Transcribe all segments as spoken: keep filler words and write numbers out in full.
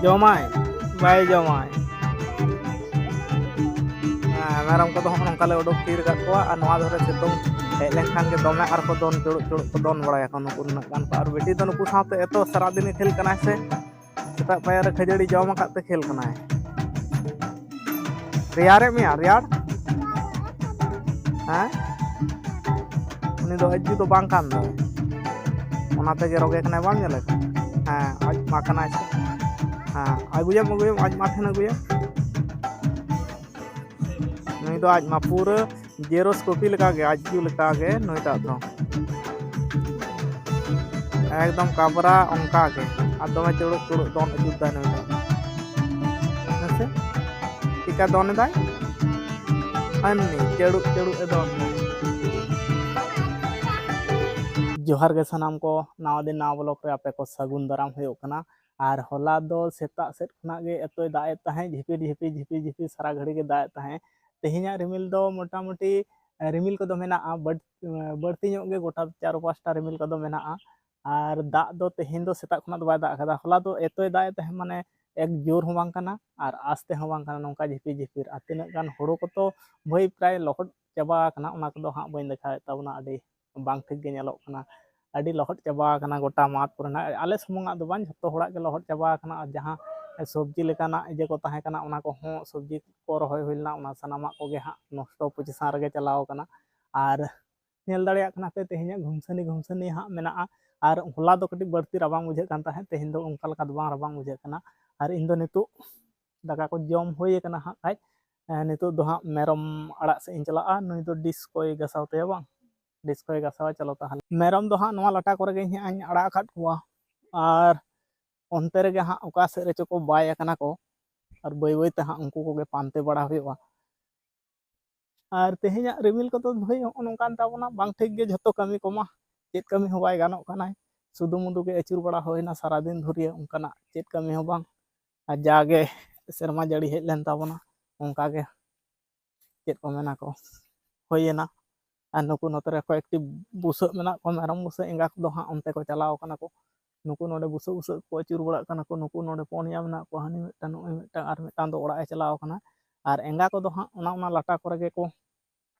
ᱡᱚᱢᱟᱭ, ᱵᱟᱭ ᱡᱚᱢᱟᱭ᱾ ᱦᱮᱸ, ᱢᱮᱨᱚᱢ ᱠᱚᱫᱚ ᱦᱚᱸᱜᱼᱚ ᱱᱚᱝᱠᱟ ᱞᱮ ᱩᱰᱩᱠ ᱛᱷᱤᱨ ᱟᱠᱟᱫ ᱠᱚᱣᱟ᱾ ᱟᱨ ᱱᱚᱣᱟ ᱫᱷᱟᱨᱮ ᱥᱤᱛᱩᱝ ᱦᱮᱡ ᱞᱮᱱᱠᱷᱟᱱ ᱜᱮ ᱫᱚᱢᱮ ᱟᱨ ᱠᱚ ᱫᱚᱱ ᱪᱩᱲᱩᱜ ᱪᱩᱲᱩᱜ ᱠᱚ ᱫᱚᱱ ᱵᱟᱲᱟᱭᱟᱠᱚ ᱱᱩᱠᱩ ᱱᱩᱱᱟᱹᱜ ᱜᱟᱱ ᱠᱚ᱾ ᱟᱨ ᱵᱤᱴᱤ ᱫᱚ ᱱᱩᱠᱩ ᱥᱟᱶᱛᱮ ᱮᱛᱚ ᱥᱟᱨᱟᱫᱤᱱᱮ ᱠᱷᱮᱞ ᱠᱟᱱᱟᱭ ᱥᱮ, ᱥᱮᱛᱟᱜ ᱯᱟᱭᱟᱨ ᱨᱮ ᱠᱷᱟᱹᱡᱟᱹᱲᱤ ᱡᱚᱢ ᱟᱠᱟᱫ ᱛᱮ ᱠᱷᱮᱞ ᱠᱟᱱᱟᱭ᱾ ᱨᱮᱭᱟᱲᱮᱫ ᱢᱮᱭᱟ, ᱨᱮᱭᱟᱲ? ᱦᱮᱸ? ᱩᱱᱤ ᱫᱚ ᱟᱹᱡᱩ ᱫᱚ ᱵᱟᱝ ᱠᱟᱱ ᱫᱚ᱾ ᱚᱱᱟ ᱛᱮᱜᱮ ᱨᱚᱜᱮ ᱠᱟᱱᱟᱭ, ᱵᱟᱢ ᱧᱮᱞᱮ ᱠᱟᱱᱟ? ᱦᱮᱸ, ᱟᱡ ᱢᱟ ᱠᱟᱱᱟᱭ ᱥᱮ᱾ ᱦᱮᱸ, ᱟᱹᱜᱩᱭᱟᱢ, ᱟᱹᱜᱩᱭᱟᱢ, ᱟᱡ ᱢᱟ ᱴᱷᱮᱱ ᱟᱹᱜᱩᱭᱟᱢ᱾ ᱱᱩᱭ ᱫᱚ ᱟᱡ ᱢᱟ ᱯᱩᱨᱟᱹ ᱡᱮᱨᱚᱥ ᱠᱚᱯᱤ ᱞᱮᱠᱟᱜᱮ, ᱟᱡ ᱡᱩ ᱞᱮᱠᱟᱜᱮ ᱱᱩᱭᱴᱟᱜ ᱫᱚ᱾ ᱮᱠᱫᱚᱢ ᱠᱟᱵᱽᱨᱟ ᱚᱱᱠᱟᱜᱮ᱾ ᱟᱨ ᱫᱚᱢᱮ ᱪᱩᱲᱩᱜ ᱪᱩᱲᱩᱜ ᱫᱚᱱ ᱟᱹᱪᱩᱨ ᱫᱟᱭ ᱱᱩᱭᱴᱟᱜ ᱫᱚ᱾ ᱦᱮᱸ ᱥᱮ? ᱪᱮᱫᱠᱟ ᱫᱚᱱ ᱮᱫᱟᱭ? ᱮᱢᱱᱤ ᱪᱟᱹᱲᱩᱵ ᱪᱟᱹᱲᱩᱵ ᱮ ᱫᱚᱱ ᱮᱫᱟᱭ᱾ ᱡᱚᱦᱟᱨ ᱜᱮ ᱥᱟᱱᱟᱢ ᱠᱚ, ᱱᱟᱣᱟ ᱫᱤᱱ ᱱᱟᱣᱟ vlog ᱨᱮ ᱟᱯᱮ ᱠᱚ ᱥᱟᱹᱜᱩᱱ ᱫᱟᱨᱟᱢ ᱦᱩᱭᱩᱜ ᱠᱟᱱᱟ᱾ ᱟᱨ ᱦᱚᱞᱟ ᱫᱚ ᱥᱮᱛᱟᱜ ᱥᱮᱫ ᱠᱷᱚᱱᱟᱜ ᱜᱮ ᱮᱛᱚᱭ ᱫᱟᱜ ᱮᱫ ᱛᱟᱦᱮᱸᱫ, ᱡᱷᱤᱯᱤᱨ ᱡᱷᱤᱯᱤᱨ ᱡᱷᱤᱯᱤᱨ ᱡᱷᱤᱯᱤᱨ ᱥᱟᱨᱟ ᱜᱷᱟᱹᱲᱤ ᱜᱮ ᱫᱟᱜ ᱮᱫ ᱛᱟᱦᱮᱸᱫ᱾ ᱛᱮᱦᱮᱧᱟᱜ ᱨᱤᱢᱤᱞ ᱫᱚ ᱢᱚᱴᱟᱢᱩᱴᱤ, ᱮ, ᱨᱤᱢᱤᱞ ᱠᱚᱫᱚ ᱢᱮᱱᱟᱜᱼᱟ, but, ᱮ, ᱵᱟᱹᱲᱛᱤ ᱧᱚᱜ ᱜᱮ ᱜᱚᱴᱟ ᱪᱟᱨ ᱯᱟᱸᱪᱴᱟ ᱨᱤᱢᱤᱞ ᱠᱚᱫᱚ ᱢᱮᱱᱟᱜᱼᱟ᱾ ᱟᱨ ᱫᱟᱜ ᱫᱚ ᱛᱮᱦᱮᱧ ᱫᱚ ᱥᱮᱛᱟᱜ ᱠᱷᱚᱱᱟᱜ ᱫᱚ ᱵᱟᱭ ᱫᱟᱜ ᱟᱠᱟᱫᱟ᱾ ᱦᱚᱞᱟ ᱫᱚ ᱮᱛᱚᱭ ᱫᱟᱜ ᱮᱫ ᱛᱟᱦᱮᱸᱫ, ᱢᱟᱱᱮ ᱮᱠ ᱡᱳᱨ ᱦᱚᱸ ᱵᱟᱝ ᱠᱟᱱᱟ ᱟᱨ ᱟᱥᱛᱮ ᱦᱚᱸ ᱵᱟᱝ ᱠᱟᱱᱟ, ᱱᱚᱝᱠᱟ ᱡᱷᱤᱯᱤᱨ ᱡᱷᱤᱯᱤᱨ᱾ ᱟᱨ ᱛᱤᱱᱟᱹᱜ ᱜᱟᱱ ᱦᱳᱲᱳ ᱠᱚᱛᱚ ᱵᱷᱟᱹᱭ ᱯᱨᱟᱭ ᱞᱚᱦᱚᱫ ᱪᱟᱵᱟ ᱟᱠᱟᱱᱟ, ᱚᱱᱟ ᱠᱚᱫᱚ ᱦᱟᱸᱜ ᱵᱟᱹᱧ ᱫᱮᱠᱷᱟᱣᱮᱫ ᱛᱟᱵᱚᱱᱟ᱾ ᱟᱹᱰᱤ ᱵᱟᱝ ᱴᱷᱤᱠ ᱜᱮ ᱧᱮᱞᱚᱜ ᱠᱟᱱᱟ, ᱟᱹᱰᱤ ᱞᱚᱦᱚᱫ ᱪᱟᱵᱟ ᱟᱠᱟᱱᱟ ᱜᱚᱴᱟ ᱢᱟᱴᱷ ᱠᱚᱨᱮᱱᱟᱜ᱾ ᱟᱞᱮ ᱥᱩᱢᱩᱝᱟᱜ ᱫᱚ ᱵᱟᱝ, ᱡᱷᱚᱛᱚ ᱦᱚᱲᱟᱜ ᱜᱮ ᱞᱚᱦᱚᱫ ᱪᱟᱵᱟ ᱟᱠᱟᱱᱟ᱾ ᱟᱨ ᱡᱟᱦᱟᱸ ᱥᱚᱵᱽᱡᱤ ᱞᱮᱠᱟᱱᱟᱜ ᱤᱭᱟᱹ ᱠᱚ ᱛᱟᱦᱮᱸ ᱠᱟᱱᱟ, ᱚᱱᱟ ᱠᱚᱦᱚᱸ, ᱥᱚᱵᱽᱡᱤ ᱠᱚ ᱨᱚᱦᱚᱭ ᱦᱩᱭ ᱞᱮᱱᱟ, ᱚᱱᱟ ᱥᱟᱱᱟᱢᱟᱜ ᱠᱚᱜᱮ ᱦᱟᱸᱜ ᱱᱚᱥᱴᱚ ᱯᱚᱪᱟᱥᱟᱱ ᱨᱮᱜᱮ ᱪᱟᱞᱟᱣ ᱟᱠᱟᱱᱟ᱾ ᱟᱨ ᱧᱮᱞ ᱫᱟᱲᱮᱭᱟᱜ ᱠᱟᱱᱟ ᱯᱮ, ᱛᱮᱦᱮᱧᱟᱜ ᱜᱷᱩᱢᱥᱟᱹᱱᱤ ᱜᱷᱩᱢᱥᱟᱹᱱᱤ ᱦᱟᱸᱜ ᱢᱮᱱᱟᱜᱼᱟ᱾ ᱟᱨ ᱦᱚᱞᱟ ᱫᱚ ᱠᱟᱹᱴᱤᱡ ᱵᱟᱹᱲᱛᱤ ᱨᱟᱵᱟᱝ ᱵᱩᱡᱷᱟᱹᱜ ᱠᱟᱱ ᱛᱟᱦᱮᱸᱫ, ᱛᱮᱦᱮᱧ ᱫᱚ ᱚᱱᱠᱟ ᱞᱮᱠᱟ ᱫᱚ ᱵᱟᱝ ᱨᱟᱵᱟᱝ ᱵᱩᱡᱷᱟᱹᱜ ᱠᱟᱱᱟ᱾ ᱟᱨ ᱤᱧ ᱫᱚ ᱱᱤᱛᱚᱜ ᱫᱟᱠᱟ ᱠᱚ ᱡᱚᱢ ᱦᱩᱭ ᱟᱠᱟᱱᱟ ᱦᱟᱸᱜ ᱠᱷᱟᱡ᱾ ᱮᱸ, ᱱᱤᱛᱚᱜ ᱫᱚ ᱦᱟᱸᱜ ᱢᱮᱨᱚᱢ ᱟᱲᱟᱜ ᱥᱮᱫ ᱤᱧ ᱪᱟᱞᱟᱜᱼᱟ᱾ ᱱᱩᱭ ᱫᱚ ᱰᱤᱥ ᱠᱚᱭ ᱜᱟᱥᱟᱣ ᱛᱟᱭᱟ ᱵᱟᱝ, ᱰᱤᱥ ᱠᱚᱭ ᱜᱟᱥᱟᱣᱟ᱾ ᱪᱚᱞᱚ ᱛᱟᱦᱚᱞᱮ, ᱢᱮᱨᱚᱢ ᱫᱚ ᱦᱟᱸᱜ ᱱᱚᱣᱟ ᱞᱟᱴᱟ ᱠᱚᱨᱮ ᱜᱮ ᱦᱟᱸᱜ ᱤᱧ ᱟᱲᱟᱜ ᱟᱠᱟᱫ ᱠᱚᱣᱟ᱾ ᱟᱨ ᱚᱱᱛᱮ ᱨᱮᱜᱮ ᱦᱟᱸᱜ ᱚᱠᱟ ᱥᱮᱫ ᱨᱮᱪᱚ ᱠᱚ ᱵᱟᱭ ᱟᱠᱟᱱᱟ ᱠᱚ, ᱟᱨ ᱵᱟᱹᱭ ᱵᱟᱹᱭ ᱛᱮ ᱦᱟᱸᱜ ᱩᱱᱠᱩ ᱠᱚᱜᱮ ᱯᱟᱱᱛᱮ ᱵᱟᱲᱟ ᱦᱩᱭᱩᱜᱼᱟ᱾ ᱟᱨ ᱛᱮᱦᱮᱧᱟᱜ ᱨᱤᱢᱤᱞ ᱠᱚᱫᱚ ᱵᱷᱟᱹᱭ ᱦᱚᱸᱜᱼᱚ ᱱᱚᱝᱠᱟᱱ ᱛᱟᱵᱚᱱᱟ, ᱵᱟᱝ ᱴᱷᱤᱠ ᱜᱮ ᱡᱷᱚᱛᱚ ᱠᱟᱹᱢᱤ ᱠᱚᱢᱟ, ᱪᱮᱫ ᱠᱟᱹᱢᱤ ᱦᱚᱸ ᱵᱟᱭ ᱜᱟᱱᱚᱜ ᱠᱟᱱᱟᱭ᱾ ᱥᱩᱫᱷᱩ ᱢᱩᱫᱷᱩ ᱜᱮ ᱟᱹᱪᱩᱨ ᱵᱟᱲᱟ ᱦᱩᱭᱱᱟ ᱥᱟᱨᱟᱫᱤᱱ ᱫᱷᱩᱨᱤᱭᱟᱹ, ᱚᱱᱠᱟᱱᱟᱜ ᱪᱮᱫ ᱠᱟᱹᱢᱤ ᱦᱚᱸ ᱵᱟᱝ᱾ ᱟᱨ ᱡᱟᱜᱮ ᱥᱮᱨᱢᱟ ᱡᱟᱹᱲᱤ ᱦᱮᱡ ᱞᱮᱱ ᱛᱟᱵᱚᱱᱟ, ᱚᱱᱠᱟ ᱜᱮ ᱪᱮᱫ ᱠᱚ ᱢᱮᱱᱟ ᱠᱚ, ᱦᱩᱭᱮᱱᱟ᱾ ᱟᱨ ᱱᱩᱠᱩ ᱱᱚᱛᱮ ᱨᱮ ᱠᱚᱭᱮᱠᱴᱤ ᱵᱩᱥᱟᱹᱜ ᱢᱮᱱᱟᱜ ᱠᱚᱣᱟ, ᱢᱮᱨᱚᱢ ᱵᱩᱥᱟᱹᱜ ᱮᱸᱜᱟ ᱠᱚᱫᱚ ᱦᱟᱸᱜ ᱚᱱᱛᱮ ᱠᱚ ᱪᱟᱞᱟᱣ ᱠᱟᱱᱟ ᱠᱚ᱾ ᱱᱩᱠᱩ ᱱᱚᱰᱮ ᱵᱩᱥᱟᱹᱜ ᱵᱩᱥᱟᱹᱜ ᱠᱚ ᱟᱹᱪᱩᱨ ᱵᱟᱲᱟᱜ ᱠᱟᱱᱟ ᱠᱚ, ᱱᱩᱠᱩ ᱱᱚᱰᱮ ᱯᱩᱱᱭᱟ ᱢᱮᱱᱟᱜ ᱠᱚᱣᱟ, ᱦᱟᱹᱱᱤ ᱢᱤᱫᱴᱟᱝ, ᱱᱩᱜᱼᱩᱭ ᱢᱤᱫᱴᱟᱝ, ᱟᱨ ᱢᱤᱫᱴᱟᱝ ᱫᱚ ᱚᱲᱟᱜ ᱮ ᱪᱟᱞᱟᱣ ᱟᱠᱟᱱᱟ᱾ ᱟᱨ ᱮᱸᱜᱟ ᱠᱚᱫᱚ ᱦᱟᱸᱜ ᱚᱱᱟ, ᱚᱱᱟ ᱞᱟᱴᱟ ᱠᱚᱨᱮ ᱜᱮᱠᱚ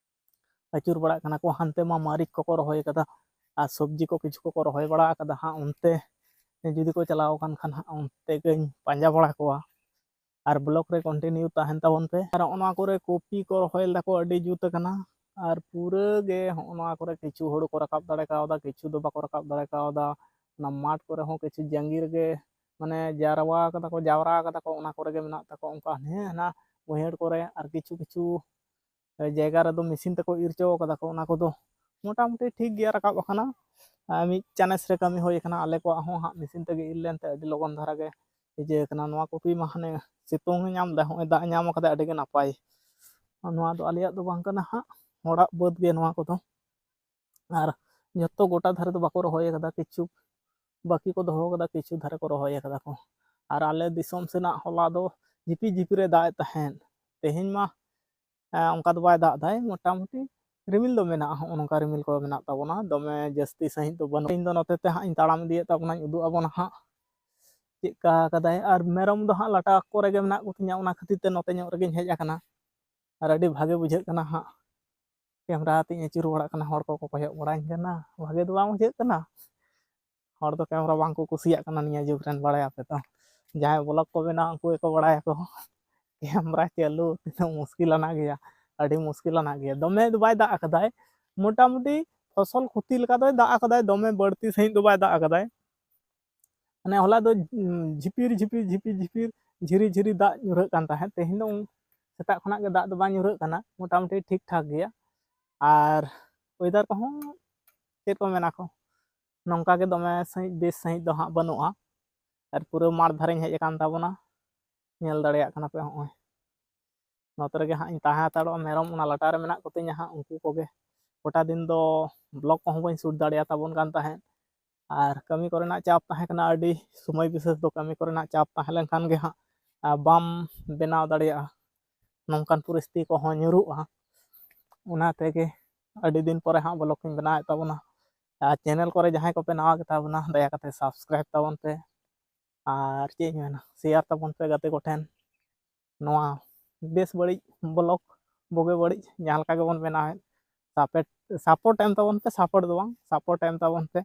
ᱟᱹᱪᱩᱨ ᱵᱟᱲᱟᱜ ᱠᱟᱱᱟ ᱠᱚ᱾ ᱦᱟᱱᱛᱮ ᱢᱟ ᱢᱟᱹᱨᱤᱪ ᱠᱚᱠᱚ ᱨᱚᱦᱚᱭ ᱟᱠᱟᱫᱟ ᱟᱨ ᱥᱚᱵᱽᱡᱤ ᱠᱚ ᱠᱤᱪᱷᱩ ᱠᱚᱠᱚ ᱨᱚᱦᱚᱭ ᱵᱟᱲᱟ ᱟᱠᱟᱫᱟ ᱦᱟᱸᱜ, ᱚᱱᱛᱮ ᱡᱩᱫᱤ ᱠᱚ ᱪᱟᱞᱟᱣ ᱟᱠᱟᱱ ᱠᱷᱟᱱ ᱦᱟᱸᱜ ᱚᱱᱛᱮ ᱜᱮᱧ ᱯᱟᱸᱡᱟ ᱵᱟᱲᱟ ᱠᱚᱣᱟ᱾ ᱟᱨ ᱵᱞᱚᱜ ᱨᱮ ᱠᱚᱱᱴᱤᱱᱤᱭᱩ ᱛᱟᱦᱮᱱ ᱛᱟᱵᱚᱱ ᱯᱮ᱾ ᱟᱨ ᱱᱚᱜᱼᱚ ᱱᱚᱣᱟ ᱠᱚᱨᱮ ᱠᱚᱯᱤ ᱠᱚ ᱨᱚᱦᱚᱭ ᱞᱮᱫᱟ ᱠᱚ, ᱟᱹᱰᱤ ᱡᱩᱛ ᱟᱠᱟᱱᱟ᱾ ᱟᱨ ᱯᱩᱨᱟᱹ ᱜᱮ ᱱᱚᱜᱼᱚ ᱱᱚᱣᱟ ᱠᱚᱨᱮ ᱠᱤᱪᱷᱩ ᱦᱩᱲᱩ ᱠᱚ ᱨᱟᱠᱟᱵ ᱫᱟᱲᱮ ᱠᱟᱣᱫᱟ, ᱠᱤᱪᱷᱩ ᱫᱚ ᱵᱟᱠᱚ ᱨᱟᱠᱟᱵ ᱫᱟᱲᱮ ᱠᱟᱣᱫᱟ᱾ ᱚᱱᱟ ᱢᱟᱴᱷ ᱠᱚᱨᱮ ᱦᱚᱸ ᱠᱤᱪᱷᱩ ᱡᱟᱸᱜᱤ ᱨᱮᱜᱮ, ᱢᱟᱱᱮ, ᱡᱟᱨᱣᱟ ᱠᱟᱫᱟ ᱠᱚ, ᱡᱟᱣᱨᱟ ᱠᱟᱫᱟ ᱠᱚ, ᱚᱱᱟ ᱠᱚᱨᱮ ᱜᱮ ᱢᱮᱱᱟᱜ ᱛᱟᱠᱚᱣᱟ᱾ ᱚᱱᱠᱟ ᱦᱮᱸ, ᱦᱟᱱᱟ ᱵᱟᱹᱭᱦᱟᱹᱲ ᱠᱚᱨᱮ ᱟᱨ ᱠᱤᱪᱷᱩ ᱠᱤᱪᱷᱩ ᱡᱟᱭᱜᱟ ᱨᱮᱫᱚ ᱢᱮᱥᱤᱱ ᱛᱮᱠᱚ ᱤᱨ ᱦᱚᱪᱚ ᱠᱟᱫᱟ ᱠᱚ, ᱚᱱᱟ ᱠᱚᱫᱚ ᱢᱚᱴᱟᱢᱩᱴᱤ ᱴᱷᱤᱠ ᱜᱮᱭᱟ, ᱨᱟᱠᱟᱵ ᱟᱠᱟᱱᱟ᱾ ᱟᱨ ᱢᱤᱫ ᱪᱟᱱᱥ ᱨᱮ ᱠᱟᱹᱢᱤ ᱦᱩᱭ ᱟᱠᱟᱱᱟ᱾ ᱟᱞᱮ ᱠᱚᱣᱟᱜ ᱦᱚᱸ ᱦᱟᱸᱜ ᱢᱮᱥᱤᱱ ᱛᱮᱜᱮ ᱤᱨ ᱞᱮᱱᱛᱮ ᱟᱹᱰᱤ ᱞᱚᱜᱚᱱ ᱫᱷᱟᱨᱟ ᱜᱮ ᱤᱭᱟᱹ ᱟᱠᱟᱱᱟ᱾ ᱱᱚᱣᱟ ᱠᱚᱯᱤ ᱢᱟ ᱦᱟᱱᱮ ᱥᱤᱛᱩᱝ ᱮ ᱧᱟᱢ ᱮᱫᱟ, ᱦᱚᱸᱜᱼᱚᱭ ᱫᱟᱜ ᱮ ᱧᱟᱢ ᱟᱠᱟᱫᱟ, ᱟᱹᱰᱤ ᱜᱮ ᱱᱟᱯᱟᱭ᱾ ᱟᱨ ᱱᱚᱣᱟ ᱫᱚ ᱟᱞᱮᱭᱟᱜ ᱫᱚ ᱵᱟᱝ ᱠᱟᱱᱟ ᱦᱟᱸᱜ, ᱦᱚᱲᱟᱜ ᱵᱟᱹᱫᱽ ᱜᱮ ᱱᱚᱣᱟ ᱠᱚᱫᱚ᱾ ᱟᱨ ᱡᱚᱛᱚ ᱜᱚᱴᱟ ᱫᱷᱟᱨᱮ ᱫᱚ ᱵᱟᱠᱚ ᱨᱚᱦᱚᱭ ᱟᱠᱟᱫᱟ, ᱠᱤᱪᱷᱩ ᱵᱟᱹᱠᱤ ᱠᱚ ᱫᱚᱦᱚ ᱟᱠᱟᱫᱟ, ᱠᱤᱪᱷᱩ ᱫᱷᱟᱨᱮ ᱠᱚ ᱨᱚᱦᱚᱭ ᱟᱠᱟᱫᱟ ᱠᱚ᱾ ᱟᱨ ᱟᱞᱮ ᱫᱤᱥᱚᱢ ᱥᱮᱱᱟᱜ ᱦᱚᱞᱟ ᱫᱚ ᱡᱷᱤᱯᱤᱨ ᱡᱷᱤᱯᱤᱨ ᱮ ᱫᱟᱜ ᱮᱫ ᱛᱟᱦᱮᱸᱫ, ᱛᱮᱦᱮᱧ ᱢᱟ ᱮᱸ, ᱚᱱᱠᱟ ᱫᱚ ᱵᱟᱭ ᱫᱟᱜ ᱮᱫᱟᱭ, ᱢᱚᱴᱟᱢᱩᱴᱤ ᱨᱤᱢᱤᱞ ᱫᱚ ᱢᱮᱱᱟᱜᱼᱟ᱾ ᱦᱚᱸᱜᱼᱚ ᱱᱚᱝᱠᱟ ᱨᱤᱢᱤᱞ ᱠᱚ ᱢᱮᱱᱟᱜ ᱛᱟᱵᱚᱱᱟ, ᱫᱚᱢᱮ ᱡᱟᱹᱥᱛᱤ ᱥᱟᱺᱦᱤᱡ ᱫᱚ ᱵᱟᱹᱱᱩᱜ᱾ ᱤᱧ ᱫᱚ ᱱᱚᱛᱮ ᱛᱮ ᱦᱟᱸᱜ ᱤᱧ ᱛᱟᱲᱟᱢ ᱤᱫᱤᱭᱮᱫ ᱛᱟᱵᱚᱱᱟᱧ, ᱩᱫᱩᱜ ᱟᱵᱚᱱᱟ ᱦᱟᱸᱜ ᱪᱮᱫ ᱠᱟ ᱠᱟᱫᱟᱭ᱾ ᱟᱨ ᱢᱮᱨᱚᱢ ᱫᱚ ᱦᱟᱸᱜ ᱞᱟᱴᱟ ᱠᱚᱨᱮ ᱜᱮ ᱢᱮᱱᱟᱜ ᱠᱚᱛᱤᱧᱟ, ᱚᱱᱟ ᱠᱷᱟᱹᱛᱤᱨ ᱛᱮ ᱱᱚᱛᱮ ᱧᱚᱜ ᱨᱮᱜᱮᱧ ᱦᱮᱡ ᱟᱠᱟᱱᱟ᱾ ᱟᱨ ᱟᱹᱰᱤ ᱵᱷᱟᱜᱮ ᱵᱩᱡᱷᱟᱹᱜ ᱠᱟᱱᱟ ᱦᱟᱸᱜ, ᱠᱮᱢᱨᱟ ᱟᱛᱮᱧ ᱟᱹᱪᱩᱨ ᱵᱟᱲᱟᱜ ᱠᱟᱱᱟ, ᱦᱚᱲ ᱠᱚᱠᱚ ᱠᱚᱭᱚᱜ ᱵᱟᱲᱟᱧ ᱠᱟᱱᱟ, ᱵᱷᱟᱜᱮ ᱫᱚ ᱵᱟᱝ ᱵᱩᱡᱷᱟᱹᱜ ᱠᱟᱱᱟ᱾ ᱦᱚᱲ ᱫᱚ ᱠᱮᱢᱨᱟ ᱵᱟᱝ ᱠᱚ ᱠᱩᱥᱤᱭᱟᱜ ᱠᱟᱱᱟ ᱱᱤᱭᱟᱹ ᱡᱩᱜᱽ ᱨᱮᱱ, ᱵᱟᱲᱟᱭᱟᱯᱮ ᱛᱚ, ᱡᱟᱦᱟᱸᱭ ᱵᱞᱚᱜ ᱠᱚ ᱵᱮᱱᱟᱣᱟ ᱩᱱᱠᱩ ᱜᱮᱠᱚ ᱵᱟᱲᱟᱭᱟᱠᱚ᱾ ᱠᱮᱢᱨᱟ ᱪᱟᱹᱞᱩ ᱛᱤᱱᱟᱹᱜ ᱢᱩᱥᱠᱤᱞ ᱟᱱᱟᱜ ᱜᱮᱭᱟ, ᱟᱹᱰᱤ ᱢᱩᱥᱠᱤᱞ ᱟᱱᱟᱜ ᱜᱮᱭᱟ᱾ ᱫᱚᱢᱮ ᱫᱚ ᱵᱟᱭ ᱫᱟᱜ ᱟᱠᱟᱫᱟᱭ, ᱢᱚᱴᱟᱢᱩᱴᱤ ᱯᱷᱚᱥᱚᱞ ᱠᱷᱚᱛᱤ ᱞᱮᱠᱟ ᱫᱚᱭ ᱫᱟᱜ ᱟᱠᱟᱫᱟᱭ, ᱫᱚᱢᱮ ᱵᱟᱹᱲᱛᱤ ᱥᱟᱺᱦᱤᱡ ᱫᱚ ᱵᱟᱭ ᱫᱟᱜ ᱟᱠᱟᱫᱟᱭ᱾ ᱢᱟᱱᱮ ᱦᱚᱞᱟ ᱫᱚ, ᱩᱸ, ᱡᱷᱤᱯᱤᱨ ᱡᱷᱤᱯᱤᱨ ᱡᱷᱤᱯᱤᱨ ᱡᱷᱤᱯᱤᱨ ᱡᱷᱤᱨᱤ ᱡᱷᱤᱨᱤ ᱫᱟᱜ ᱧᱩᱨᱦᱟᱹᱜ ᱠᱟᱱ ᱛᱟᱦᱮᱸᱫ, ᱛᱮᱦᱮᱧ ᱫᱚ ᱩᱱ-, ᱥᱮᱛᱟᱜ ᱠᱷᱚᱱᱟᱜ ᱜᱮ ᱫᱟᱜ ᱫᱚ ᱵᱟᱝ ᱧᱩᱨᱦᱟᱹᱜ ᱠᱟᱱᱟ, ᱢᱚᱴᱟᱢᱩᱴᱤ ᱴᱷᱤᱠ ᱴᱷᱟᱠ ᱜᱮᱭᱟ᱾ ᱟᱨ ᱚᱭᱮᱫᱟᱨ ᱠᱚᱦᱚᱸ ᱪᱮᱫ ᱠᱚ ᱢᱮᱱᱟ ᱠᱚ, ᱱᱚᱝᱠᱟ ᱜᱮ ᱫᱚᱢᱮ ᱥᱟᱺᱦᱤᱡ ᱵᱮᱥ ᱥᱟᱺᱦᱤᱡ ᱫᱚ ᱦᱟᱸᱜ ᱵᱟᱹᱱᱩᱜᱼᱟ᱾ ᱟᱨ ᱯᱩᱨᱟᱹ ᱢᱟᱴᱷ ᱫᱷᱟᱨᱮᱧ ᱦᱮᱡ ᱟᱠᱟᱱ ᱛᱟᱵᱚᱱᱟ, ᱧᱮᱞ ᱫᱟᱲᱮᱭᱟᱜ ᱠᱟᱱᱟ ᱯᱮ, ᱦᱚᱸᱜᱼᱚᱭ ᱱᱚᱛᱮ ᱨᱮᱜᱮ ᱦᱟᱸᱜ ᱤᱧ ᱛᱟᱦᱮᱸ ᱦᱟᱛᱟᱲᱚᱜᱼᱟ᱾ ᱢᱮᱨᱚᱢ ᱚᱱᱟ ᱞᱟᱴᱟ ᱨᱮ ᱢᱮᱱᱟᱜ ᱠᱚᱛᱤᱧᱟ ᱦᱟᱸᱜ, ᱩᱱᱠᱩ ᱠᱚᱜᱮ ᱜᱚᱴᱟ ᱫᱤᱱ ᱫᱚ ᱵᱞᱚᱜ ᱠᱚᱦᱚᱸ ᱵᱟᱹᱧ ᱥᱩᱴ ᱫᱟᱲᱮᱭᱟᱛᱟᱵᱚᱱ ᱠᱟᱱ ᱛᱟᱦᱮᱸᱫ᱾ ᱟᱨ ᱠᱟᱹᱢᱤ ᱠᱚᱨᱮᱱᱟᱜ ᱪᱟᱯ ᱛᱟᱦᱮᱸ ᱠᱟᱱᱟ, ᱟᱹᱰᱤ ᱥᱚᱢᱚᱭ ᱵᱤᱥᱮᱥ ᱫᱚ ᱠᱟᱹᱢᱤ ᱠᱚᱨᱮᱱᱟᱜ ᱪᱟᱯ ᱛᱟᱦᱮᱸ ᱞᱮᱱᱠᱷᱟᱱ ᱜᱮ ᱦᱟᱸᱜ, ᱟ, ᱵᱟᱢ ᱵᱮᱱᱟᱣ ᱫᱟᱲᱮᱭᱟᱜᱼᱟ, ᱱᱚᱝᱠᱟᱱ ᱯᱚᱨᱤᱥᱛᱷᱤᱛᱤ ᱠᱚᱦᱚᱸ ᱧᱩᱨᱩᱜᱼᱟ᱾ ᱚᱱᱟ ᱛᱮᱜᱮ ᱟᱹᱰᱤ ᱫᱤᱱ ᱯᱚᱨᱮ ᱦᱟᱸᱜ ᱵᱞᱚᱜ ᱤᱧ ᱵᱮᱱᱟᱣᱮᱫ ᱛᱟᱵᱚᱱᱟ᱾ ᱟᱨ ᱪᱮᱱᱮᱞ ᱠᱚᱨᱮ ᱡᱟᱦᱟᱸᱭ ᱠᱚᱯᱮ ᱱᱟᱣᱟ ᱜᱮᱛᱟ ᱵᱚᱱᱟ, ᱫᱟᱭᱟ ᱠᱟᱛᱮ ᱥᱟᱵᱥᱠᱨᱟᱭᱤᱵ ᱛᱟᱵᱚᱱ ᱯᱮ᱾ ᱟᱨ ᱪᱮᱫ ᱤᱧ ᱢᱮᱱᱟ, ᱥᱮᱭᱟᱨ ᱛᱟᱵᱚᱱ ᱯᱮ ᱜᱟᱛᱮ ᱠᱚᱴᱷᱮᱱ᱾ ᱱᱚᱣᱟ ᱵᱮᱥ ᱵᱟᱹᱲᱤᱡ ᱵᱞᱚᱜ, ᱵᱩᱜᱤ ᱵᱟᱹᱲᱤᱡ ᱡᱟᱦᱟᱸ ᱞᱮᱠᱟ ᱜᱮᱵᱚᱱ ᱵᱮᱱᱟᱣᱮᱫ, ᱥᱟᱯᱮᱴ ᱥᱟᱯᱳᱨᱴ ᱮᱢ ᱛᱟᱵᱚᱱ ᱯᱮ᱾ ᱥᱟᱯᱳᱨᱴ ᱫᱚ ᱵᱟᱝ, ᱥᱟᱯᱳᱨᱴ ᱮᱢ ᱛᱟᱵᱚᱱ ᱯᱮ᱾